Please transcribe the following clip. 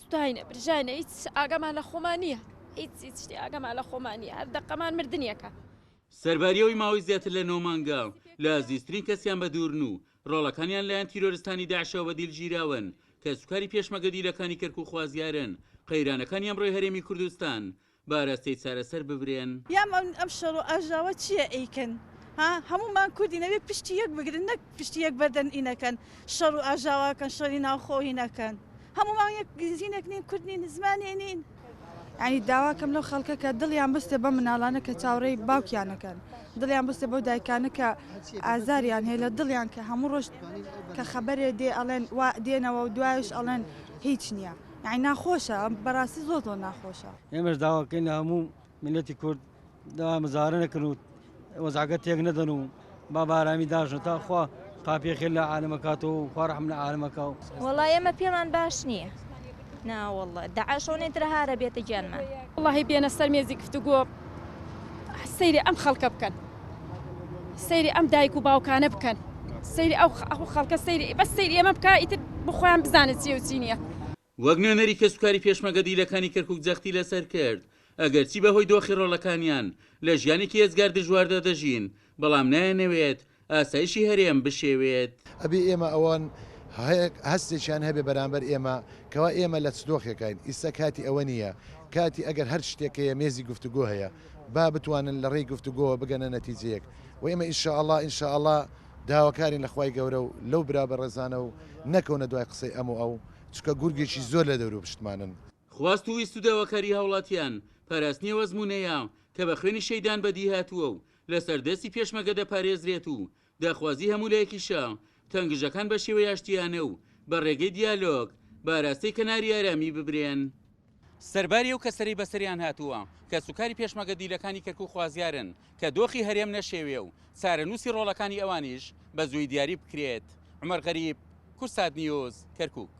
سوتاینە برژاینە هیچ ئاگامان لە خۆمان نییە هیچ هیچ شتێ ئاگامان لە خۆمان نییە هەر دەقەمان مردنیەکە. سەرباری ئەوەی ماوەی زیاتر لە نۆ مانگە لە ئازیزترین کەسیان بەدوورن و ڕۆڵەکانیان لایەن تیرۆرستانی داعشەوە بە دیل گیراون، کەسوکاری پێشمەگە دیلەکانی کەرکوک خوازیارن قەیرانەکانی ئەمڕۆی هەرێمی کوردستان بە ئاراستەی چارەسەر ببرێن. یام ئەم شەڕ و ئاژاوە چیە ئەیکەن ها هەموومان کوردین ئەبێ پشتی یەک بگرن نەک پشتی یەک بەردەن ئینەکەن شەڕ و ئاژاوەکەن شەڕی ناوخۆ هینەکەن هەموومان یەک زینێک نین کورد نین زمانێ نین. یانی داواکەم لەو خەڵکە کە دڵیان بستێ بەم مناڵانە کە چاوەڕێی باوکیانەکەن دڵیان بستێ بەو دایکانە کە ئازاریان هەیە لە دڵیان کە هەموو ڕۆژ کە خەبەرێ دێ ئەڵێن وا دێنەوە و دوایش ئەڵێن هیچ نییە یانی ناخۆشە بەڕاستی زۆر زۆر ناخۆشە. ئێمەش داواکەین لە هەموو میللەتی کورد داوا مزاهرە نەکەن و وەزعەکە تێک نەدەن و با بە ئارامی داشن تا خوا قاپیە خێر لە عالەمە کاتەوە و خوا ڕەحم لە عالەمە کا و. وەڵا ئێمە پێمان باش نییە نا واللە دەعاش ئەونەی ترە هارە بێتە گیانمان. وەڵاهی بێنە سەر مێزی گفتوگۆ سەیری ئەم خەڵکە بکەن سەیری ئەم دایک و باوکانە بکەن سەیری ئەو خەڵکە سەیری بەس سەیری ئێمە بکە ئیتر بۆ خۆیان بزانن چیە و چی نییە. وەک نوێنەری کەسوکاری پێشمەرگە دیلەکانی کەرکوک جەختی لەسەر کرد، ئەگەرچی بەهۆی دۆخی ڕۆڵەکانیان لە ژیانێکی ئێجگار دژواردا دەژین، بەڵام نایانەوێت ئاسایشی هەرێم بشێوێت. ئەبێ ئێمە ئەوان هەستێکیان هەبێ بەرامبەر ئێمە کەوا ئێمە لە چ دۆخێکاین، ئیستا کاتی ئەوە نییە، کاتی ئەگەر هەر شتێک هەیە مێزی گفتوگۆ هەیە، با بتوانن لە ڕێی گفتوگۆوە بگەنە نەتیجەیەک و ئێمە ئینشائەڵا ئینشائەڵا داواکارین لە خوای گەورە و لەو برا بەڕێزانە و نەکەونە دوای قسەی ئەم و ئەو، چونکە گورگێکی زۆر لە دەوروپشتمانن. خواست و ویست و داواکاری هاوڵاتیان پاراستنی ئەو ئەزموونەیە کە بە خوێنی شەیدان بەدیهاتووە و لەسەر دەستی پێشمەرگە دەپارێزرێت و داخوازی هەموو لایەکیشە تەنگژەکان بە شێوەی ئاشتیانە و بە ڕێگەی دیالۆگ بە ئاراستەی کەناری ئارامی ببرێن. سەرباری ئەو کەسەرەی بەسەریان هاتووە، کەسوکاری پێشمەرگە دیلەکانی کەرکوک خوازیارن کە دۆخی هەرێم نەشێوێ و چارەنووسی ڕۆڵەکانی ئەوانیش بە زوویی دیاری بکرێت. عومەر غەریب، کوردسات نیوز، کەرکوک.